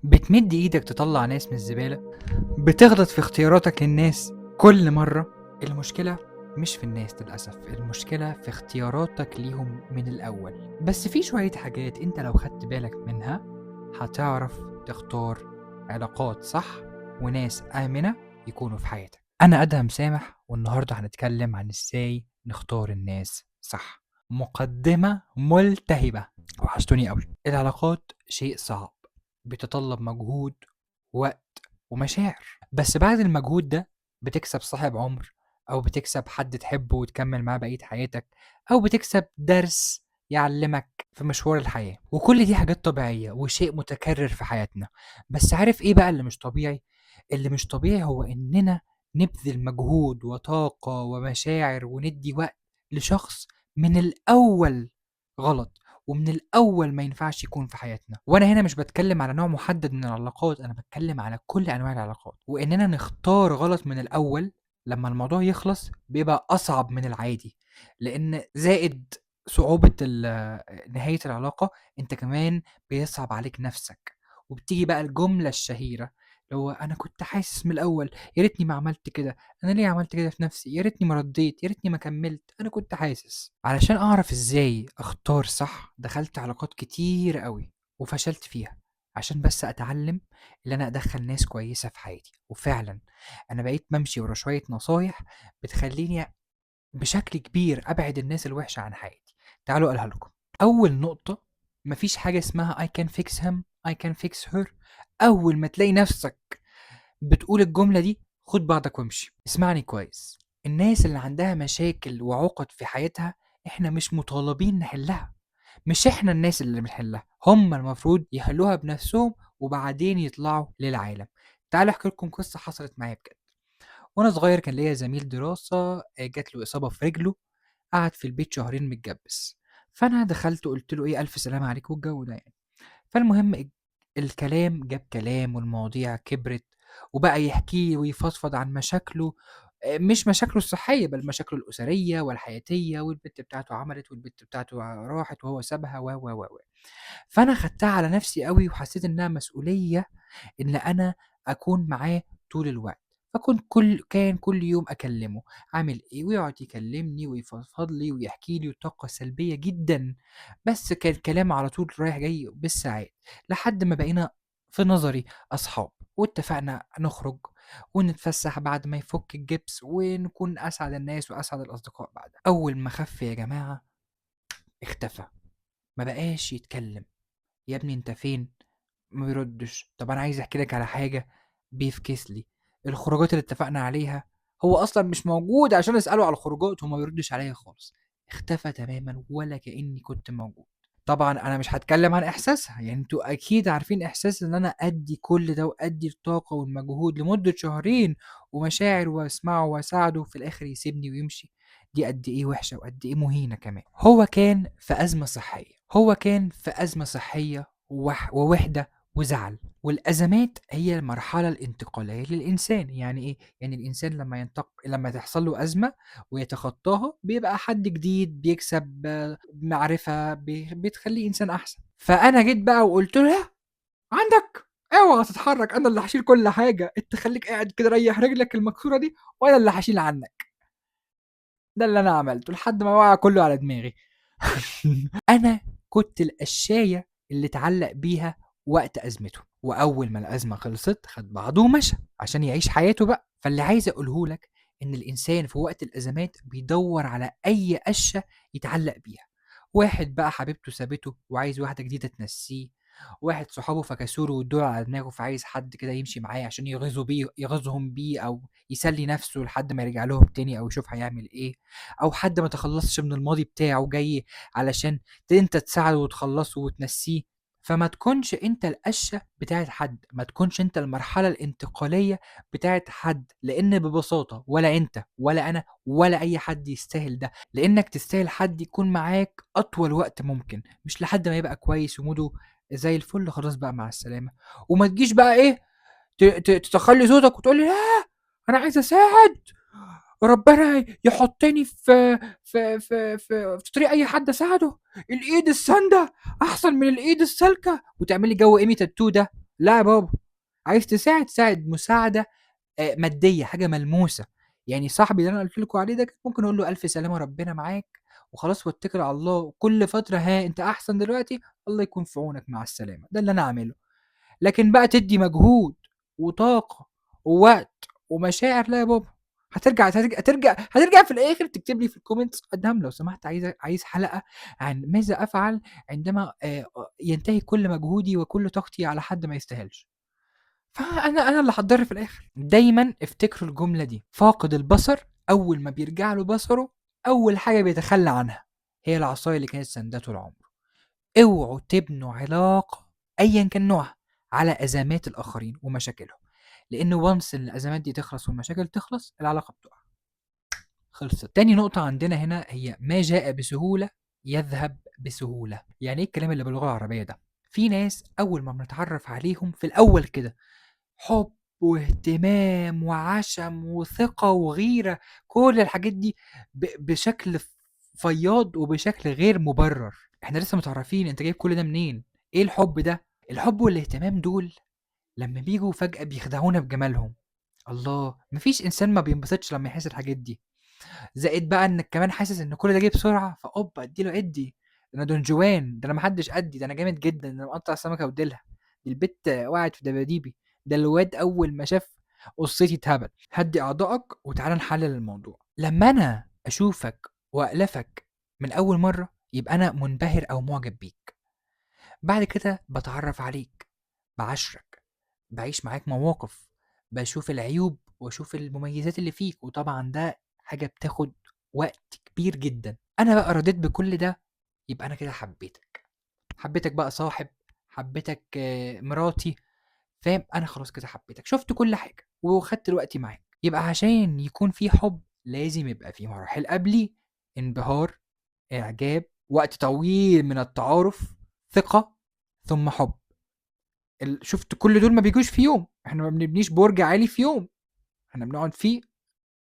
بتمد ايدك تطلع ناس من الزبالة، بتغلط في اختياراتك للناس كل مرة. المشكلة مش في الناس للأسف، المشكلة في اختياراتك ليهم من الأول. بس في شوية حاجات انت لو خدت بالك منها هتعرف تختار علاقات صح وناس آمنة يكونوا في حياتك. أنا أدهم سامح، والنهاردة هنتكلم عن ازاي نختار الناس صح. مقدمة ملتهبة، وحشتوني قوي. العلاقات شيء صعب، بيتطلب مجهود ووقت ومشاعر، بس بعد المجهود ده بتكسب صاحب عمر، أو بتكسب حد تحبه وتكمل معاه بقية حياتك، أو بتكسب درس يعلمك في مشوار الحياة. وكل دي حاجات طبيعية وشيء متكرر في حياتنا. بس عارف إيه بقى اللي مش طبيعي؟ اللي مش طبيعي هو إننا نبذل مجهود وطاقة ومشاعر وندي وقت لشخص من الأول غلط، ومن الأول ما ينفعش يكون في حياتنا. وأنا هنا مش بتكلم على نوع محدد من العلاقات، أنا بتكلم على كل أنواع العلاقات. وإننا نختار غلط من الأول لما الموضوع يخلص بيبقى أصعب من العادي، لأن زائد صعوبة نهاية العلاقة، أنت كمان بيصعب عليك نفسك. وبتيجي بقى الجملة الشهيرة اللي هو أنا كنت حاسس من الأول، يا ريتني ما عملت كده، أنا ليه عملت كده في نفسي، يا ريتني ما رديت، يا ريتني ما كملت، أنا كنت حاسس. علشان أعرف إزاي أختار صح دخلت علاقات كتير قوي وفشلت فيها، عشان بس أتعلم إن أنا أدخل ناس كويسة في حياتي. وفعلا أنا بقيت بمشي ورا شوية نصايح بتخليني بشكل كبير أبعد الناس الوحشة عن حياتي. تعالوا أقولها لكم. أول نقطة، مفيش حاجة اسمها I can fix him, I can fix her. أول ما تلاقي نفسك بتقول الجملة دي خد بعضك وامشي. اسمعني كويس، الناس اللي عندها مشاكل وعقد في حياتها احنا مش مطالبين نحلها، مش احنا الناس اللي بنحلها، هم المفروض يحلوها بنفسهم وبعدين يطلعوا للعالم. تعالوا احكي لكم قصة حصلت معايا بجد. وانا صغير كان ليا زميل دراسة جات له إصابة في رجله، قعد في البيت شهرين متجبس. فأنا دخلت وقلت له إيه، ألف سلامة عليك والجو ده يعني. فالمهم الكلام جاب كلام والمواضيع كبرت، وبقى يحكي ويفضفض عن مشاكله، مش مشاكله الصحية بل مشاكله الأسرية والحياتية، والبت بتاعته عملت والبت بتاعته راحت وهو سابها و و و و. فأنا خدتها على نفسي قوي وحسيت إنها مسؤولية إن أنا أكون معاه طول الوقت. فكنت كان كل يوم أكلمه عامل إيه، ويقعد يكلمني ويفضفض لي ويحكي لي، وطاقة سلبية جدا، بس كان كلام على طول رايح جاي بالساعات، لحد ما بقينا في نظري أصحاب، واتفقنا نخرج ونتفسح بعد ما يفك الجبس ونكون أسعد الناس وأسعد الأصدقاء بعدها. أول ما خف يا جماعة اختفى، ما بقاش يتكلم. يا ابني انت فين؟ ما بيردش. طب أنا عايز أحكي لك على حاجة، بيفكس لي. الخروجات اللي اتفقنا عليها هو أصلا مش موجود عشان أسأله على الخروجات، وما بيردش عليا خالص، اختفى تماما ولا كأني كنت موجود. طبعا أنا مش هتكلم عن إحساسها، انتوا أكيد عارفين إحساس إن أنا أدي كل ده وأدي الطاقة والمجهود لمدة شهرين ومشاعر وأسمعه وأساعده، في الآخر يسيبني ويمشي. دي قد إيه وحشة وقد إيه مهينة كمان. هو كان في أزمة صحية، هو كان في أزمة صحية ووحدة وزعل. والأزمات هي المرحلة الانتقالية للإنسان. يعني إيه؟ يعني الإنسان لما تحصل له أزمة ويتخطاها بيبقى حد جديد، بيكسب معرفة، بتخليه إنسان أحسن. فأنا جيت بقى وقلت له لا، عندك اوعى تتحرك، أنا اللي هشيل كل حاجة، أنت خليك قاعد كده ريح رجلك المكسورة دي وأنا اللي هشيل عنك. ده اللي أنا عملته لحد ما وقع كله على دماغي. أنا كنت القشاية اللي اتعلق بيها وقت أزمته، وأول ما الأزمة خلصت خد بعضه ومشى عشان يعيش حياته بقى. فاللي عايز أقوله لك إن الإنسان في وقت الأزمات بيدور على أي قشة يتعلق بيها. واحد بقى حبيبته سابته وعايز واحدة جديدة تنسيه، واحد صحابه فكسوره وادوله على دماغه فعايز حد كده يمشي معاه عشان يغيظهم بيه أو يسلي نفسه لحد ما يرجع لهم تاني أو يشوف هيعمل إيه، أو حد ما تخلصش من الماضي بتاعه جاي علشان أنت تساعده وتخلصه وتنسيه. فما تكونش انت القشة بتاعت حد، ما تكونش انت المرحلة الانتقالية بتاعت حد، لان ببساطة ولا انت ولا انا ولا اي حد يستاهل ده، لانك تستاهل حد يكون معاك اطول وقت ممكن، مش لحد ما يبقى كويس ومودة زي الفل خلاص بقى مع السلامة. وما تجيش بقى ايه تتخلي صوتك وتقولي لا انا عايز اساعد، ربنا يحطني في طريق اي حد اساعده، الايد الساندة احسن من الايد السالكة، وتعملي جو ايمي تاتو ده لا يا بابا، عايز تساعد ساعد مساعدة مادية، حاجة ملموسة. يعني صاحبي اللي انا قلت لكم عليه ده كان ممكن اقول له الف سلامه ربنا معاك وخلاص واتكل على الله، كل فترة ها انت احسن دلوقتي، الله يكون في عونك، مع السلامة، ده اللي انا اعمله. لكن بقى تدي مجهود وطاقة ووقت ومشاعر، لا يا بابا. هترجع هترجع هترجع هترجع في الاخر تكتب لي في ال comments ادهم لو سمحت عايز حلقة عن ماذا افعل عندما ينتهي كل مجهودي وكل طاقتي على حد ما يستاهلش. فانا اللي هتضر في الاخر. دايما افتكروا الجملة دي، فاقد البصر اول ما بيرجع له بصره اول حاجة بيتخلى عنها هي العصاية اللي كانت سندته العمر. اوعوا تبنوا علاقة ايا كان نوعها على ازمات الاخرين ومشاكلهم، لان وانس الازمات دي تخلص والمشاكل تخلص العلاقة بتقع، خلصت. تاني نقطة عندنا هنا هي ما جاء بسهولة يذهب بسهولة. يعني ايه الكلام اللي باللغة العربية ده؟ في ناس اول ما بنتعرف عليهم في الاول كده حب واهتمام وعشم وثقة وغيرة، كل الحاجات دي بشكل فياض وبشكل غير مبرر. احنا لسه متعرفين، انت جايب كل ده منين؟ ايه الحب ده؟ الحب والاهتمام دول لما بيجوا فجأة بيخدعونا بجمالهم. الله، مفيش انسان ما بينبسطش لما يحس الحاجات دي. زائد بقى انك كمان حاسس ان كل ده جاي بسرعة، فأوبا اديله ادي، ده انا دون جوان، ده انا محدش قدي، ده انا جامد جدا، ده انا مقطع السمكة وديلها، دي البت وقعت في دباديبي، ده الواد اول ما شاف قصتي اتهبل. هدي اعضائك وتعالى نحلل الموضوع. لما انا اشوفك والفك من اول مرة يبقى انا منبهر او معجب بيك. بعد كده بتعرف عليك، بعشرك، بعيش معاك مواقف، بشوف العيوب واشوف المميزات اللي فيك، وطبعا ده حاجة بتاخد وقت كبير جدا. انا بقى رضيت بكل ده، يبقى انا كده حبيتك، حبيتك بقى صاحب، حبيتك مراتي، فاهم؟ انا خلاص كده حبيتك، شفت كل حاجة وخدت الوقت معاك. يبقى عشان يكون في حب لازم يبقى في مراحل قبلي، انبهار، اعجاب، وقت طويل من التعارف، ثقة، ثم حب. شفت كل دول ما بيجوش في يوم، احنا ما بنبنيش برج عالي في يوم، احنا بنقعد فيه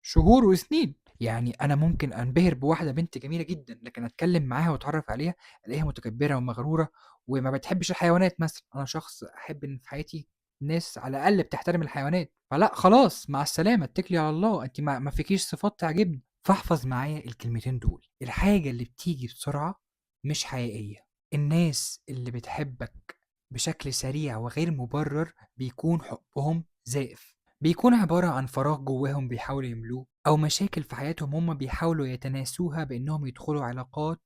شهور وسنين. يعني انا ممكن انبهر بواحدة بنت جميلة جدا، لكن اتكلم معاها واتعرف عليها الاقيها متكبره ومغروره وما بتحبش الحيوانات مثلا. انا شخص احب ان في حياتي ناس على الاقل بتحترم الحيوانات، فلا خلاص مع السلامة، اتكلي على الله، انت ما فيكيش صفات تعجبني. فاحفظ معايا الكلمتين دول، الحاجة اللي بتيجي بسرعة مش حقيقية. الناس اللي بتحبك بشكل سريع وغير مبرر بيكون حبهم زائف، بيكون عبارة عن فراغ جواهم بيحاولوا يملوه، أو مشاكل في حياتهم هم بيحاولوا يتناسوها بإنهم يدخلوا علاقات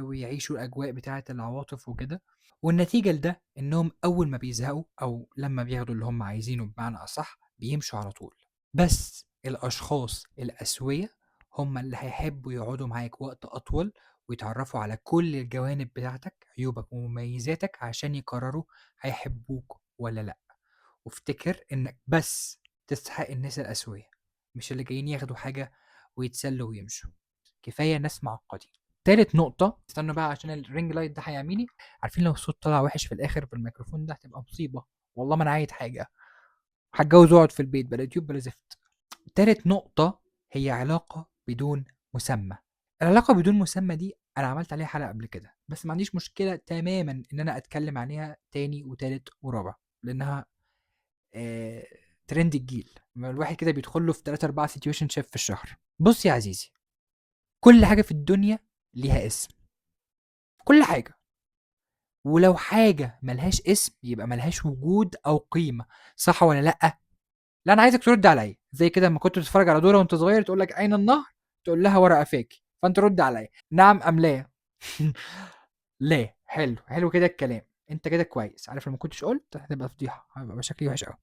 ويعيشوا الأجواء بتاعة العواطف وكده. والنتيجة لده إنهم أول ما بيزهقوا أو لما بياخدوا اللي هم عايزينه بمعنى أصح بيمشوا على طول. بس الأشخاص الأسوية هم اللي هيحبوا يقعدوا معاك وقت أطول ويتعرفوا على كل الجوانب بتاعتك، عيوبك ومميزاتك، عشان يقرروا هيحبوك ولا لأ. وافتكر إنك بس تستحق الناس الأسوية، مش اللي جايين ياخدوا حاجة ويتسلوا ويمشوا. كفاية ناس معقدين. تالت نقطة، استنوا بقى عشان ال ring light ده هيعميني. عارفين لو الصوت طلع وحش في الآخر بالميكروفون ده هتبقى مصيبة، والله ما أنا عايز حاجة، هتجوز واقعد في البيت بلا يوتيوب بلا زفت. تالت نقطة هي علاقة بدون مسمى. العلاقة بدون مسمى دي أنا عملت عليها حلقة قبل كده، بس ما عنديش مشكلة تماما إن أنا أتكلم عليها تاني وتالت ورابع، لأنها ترند الجيل. ما الواحد كده بيدخل له في 3-4 situationship في الشهر. بص يا عزيزي، كل حاجة في الدنيا ليها اسم، كل حاجة، ولو حاجة ملهاش اسم يبقى ملهاش وجود أو قيمة، صح ولا لأ؟ لا أنا عايزك ترد عليا، زي كده لما كنت بتتفرج على دورة وأنت صغير تقول لك أين النهر؟ تقول لها ورا قفاكي، فأنت رد عليا نعم أم لا؟ لا. حلو حلو كده الكلام، أنت كده كويس. عارف لو ما كنتش قلت هتبقى فضيحة، هيبقى شكلي وحش قوي.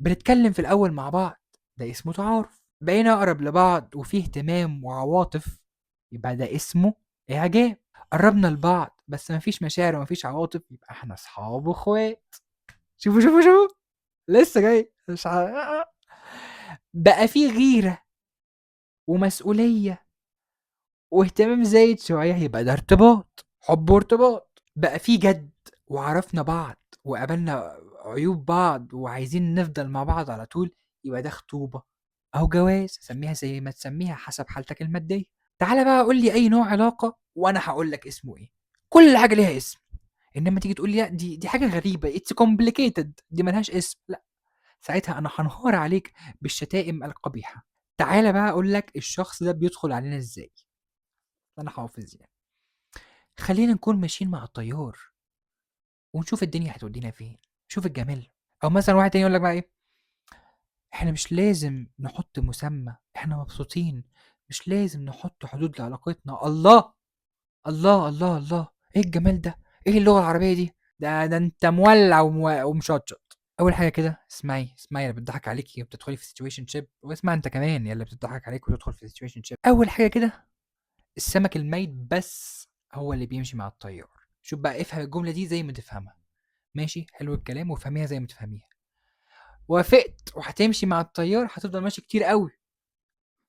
بنتكلم في الأول مع بعض، ده اسمه تعارف. بقينا أقرب لبعض وفيه اهتمام وعواطف، يبقى ده اسمه إعجاب. قربنا لبعض بس مفيش مشاعر ومفيش عواطف، يبقى احنا أصحاب وإخوات. شوفوا شوفوا شوفوا لسه جاي، مش بقى فيه غيرة ومسؤولية واهتمام زايد شوية، يبقى ده ارتباط، حب وارتباط. بقى فيه جد وعرفنا بعض وقابلنا عيوب بعض وعايزين نفضل مع بعض على طول، يبقى ده خطوبة أو جواز، سميها زي ما تسميها حسب حالتك المادية. تعالى بقى قول لي أي نوع علاقة وأنا هقول لك اسمه إيه. كل حاجة ليها اسم. انما تيجي تقول لي لا دي حاجة غريبة، it's complicated، دي ملهاش اسم، لا ساعتها انا هنهار عليك بالشتائم القبيحة. تعالى بقى اقول لك الشخص ده بيدخل علينا ازاي. انا حافظ يعني. خلينا نكون ماشيين مع التيار ونشوف الدنيا هتودينا فين. شوف الجمال. او مثلا واحد تاني يقول لك بقى ايه، احنا مش لازم نحط مسمى، احنا مبسوطين، مش لازم نحط حدود لعلاقتنا. الله الله الله الله، ايه الجمال ده، ايه اللغة العربية دي، ده انت مولع ومشطشط. اول حاجة كده اسمعي اللي بتضحك عليكي وبتدخلي في situationship، واسمع انت كمان يا اللي بتضحك عليك وتدخل في situationship. اول حاجة كده السمك الميت بس هو اللي بيمشي مع التيار. شوف بقى، افهم الجملة دي زي ما تفهمها، ماشي؟ حلو الكلام، وافهميها زي ما تفهميها. وافقت وهتمشي مع التيار، هتفضل ماشي كتير قوي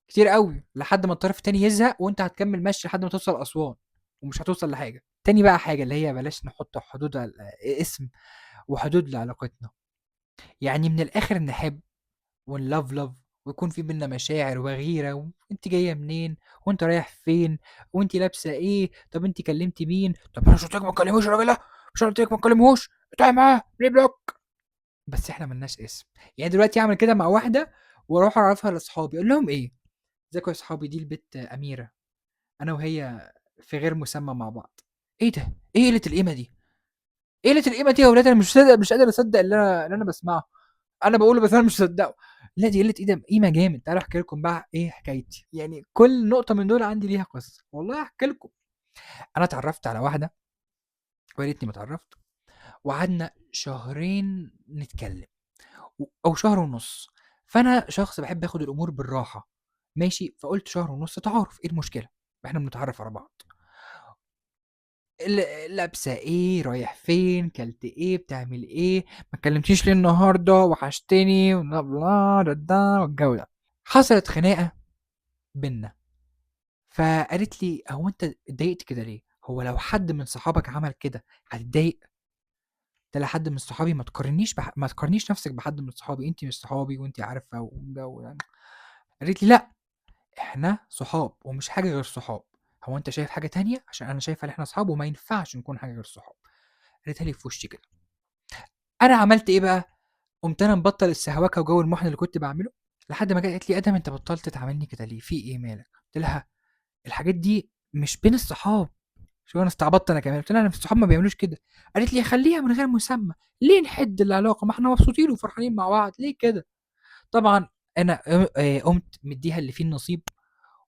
كتير قوي لحد ما الطرف التاني يزهق، وانت هتكمل ماشي لحد ما توصل اسوان ومش هتوصل لحاجة. تاني بقى حاجة اللي هي بلاش نحط حدود على اسم وحدود لعلاقتنا. يعني من الاخر نحب ونلف لف ويكون في بينا مشاعر وغيره، وانت جاية منين، وانت رايح فين، وانت لابسه ايه، طب انت كلمتي مين، طب انا مش قلت لك ما تكلموش الراجل ده، مش قلت لك ما تكلمهوش، اقطعي معاه ليه block. بس احنا ملناش اسم. يعني دلوقتي اعمل كده مع واحدة واروح اعرفها لاصحابي، اقول لهم ايه؟ ازيكم يا اصحابي، دي البت اميره، انا وهي في غير مسمى مع بعض. ايه ده؟ ايه قلة القيمة دي؟ ايه قلة القيمة دي يا ولاد؟ انا مش قادر اصدق اللي انا بسمعه. انا بقوله بس انا مش مصدقه. لا دي قلة قيمة جامد. تعالوا احكي لكم بقى ايه حكايتي. يعني كل نقطة من دول عندي ليها قصة، والله احكي لكم. انا اتعرفت على واحدة ويا ريتني ما اتعرفت، وقعدنا شهرين نتكلم او شهر ونص. فانا شخص بحب اخد الامور بالراحة، ماشي؟ فقلت شهر ونص تعارف، ايه المشكلة؟ احنا بنتعرف على بعض، لابسه ايه، رايح فين، كلت ايه، بتعمل ايه، ما اتكلمتيش ليه النهارده، وحشتني، وبلا بلا دا دا والجو ده. حصلت خناقه بينا، فقالت لي هو انت اتضايقت كده ليه؟ هو لو حد من صحابك عمل كده هتتضايق؟ قلت لها حد من صحابي؟ ما تقارنيش نفسك بحد من صحابي، انت مش صحابي وانت عارفه والجو ده. قالت لي لا احنا صحاب ومش حاجة غير صحاب، هو انت شايف حاجة تانية؟ عشان انا شايفه ان احنا صحاب وما ينفعش نكون حاجة غير صحاب. قالتها لي في وشي كده. انا عملت ايه بقى؟ قمت انا مبطل السهوكه وجو المحن اللي كنت بعمله، لحد ما جت قالت لي ادم انت بطلت تعاملني كده ليه؟ في ايه مالك؟ قلت لها الحاجات دي مش بين الصحاب. شو انا استعبطت انا كمان؟ قلت لها انا في الصحاب ما بيعملوش كده. قالت لي خليها من غير مسمى، ليه نحد العلاقة؟ ما احنا مبسوطين وفرحانين مع بعض، ليه كده؟ طبعا انا قمت مديها اللي فيه النصيب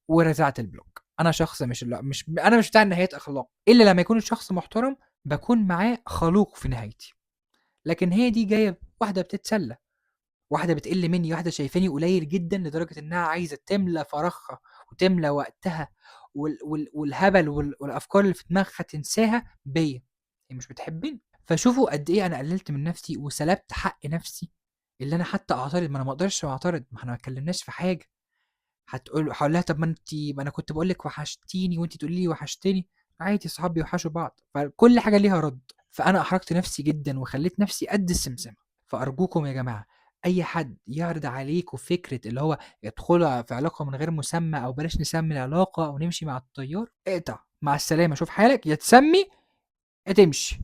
ورزعت ال block. انا شخص مش انا مش بتاع نهايات اخلاق، الا لما يكون الشخص محترم بكون معاه خلوق في نهايتي. لكن هي دي جاية واحدة بتتسلى، واحدة بتقل مني، واحدة شايفاني قليل جدا لدرجة انها عايزه تملى فراغها وتملى وقتها والهبل والافكار اللي في دماغها تنساها بيا، هي مش بتحبني. فشوفوا قد ايه انا قللت من نفسي وسلبت حق نفسي اللي انا حتى اعترض. ما انا ما اقدرش اعترض، ما احنا ما اتكلمناش في حاجة. هقول لها طب ما انت، ما انا كنت بقول لك وحشتيني وانت تقولي لي وحشتني، عادي صحاب بيوحشوا بعض، فكل حاجة ليها رد. فانا احرجت نفسي جدا وخليت نفسي قد السمسمه. فارجوكم يا جماعة، اي حد يعرض عليكم فكرة اللي هو يدخلوا في علاقة من غير مسمى، او بلاش نسمي العلاقة، او نمشي مع التيار، اقطع مع السلامة، شوف حالك، يا تسمي يا تمشي،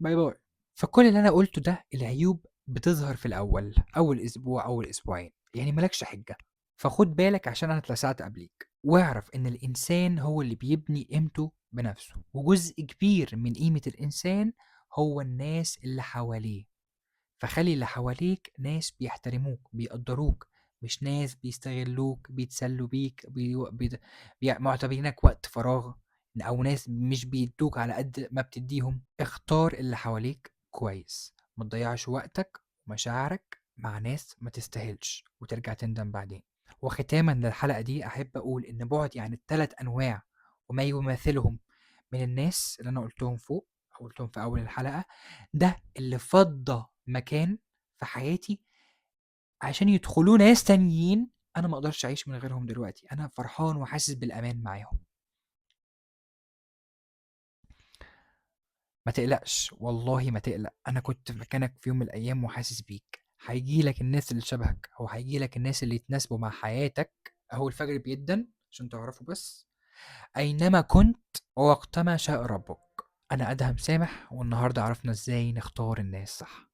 bye bye. فكل اللي انا قلته ده العيوب بتظهر في الاول، اول اسبوع اول اسبوعين، يعني مالكش حجه. فخد بالك عشان انا اتلسعت قبليك. واعرف ان الانسان هو اللي بيبني قيمته بنفسه، وجزء كبير من قيمة الانسان هو الناس اللي حواليه. فخلي اللي حواليك ناس بيحترموك بيقدروك، مش ناس بيستغلوك بيتسلوا بيك معتبرينك وقت فراغ، او ناس مش بيدوك على قد ما بتديهم. اختار اللي حواليك كويس، ما تضيعش وقتك ومشاعرك مع ناس ما تستاهلش وترجع تندم بعدين. وختاما للحلقة دي أحب أقول إن بعدي عن الثلاث أنواع وما يماثلهم من الناس اللي أنا قلتهم فوق أو قلتهم في أول الحلقة، ده اللي فضى مكان في حياتي عشان يدخلوا ناس تانيين أنا ما أقدرش أعيش من غيرهم دلوقتي. أنا فرحان وحاسس بالأمان معاهم. ما تقلقش، والله ما تقلق، أنا كنت في مكانك في يوم من الأيام وحاسس بيك. هيجيلك الناس اللي شبهك، أو هيجيلك الناس اللي يتناسبوا مع حياتك. أهو الفجر بيدن عشان تعرفوا بس. أينما كنت ووقتما شاء ربك. أنا أدهم سامح، والنهاردة عرفنا إزاي نختار الناس صح.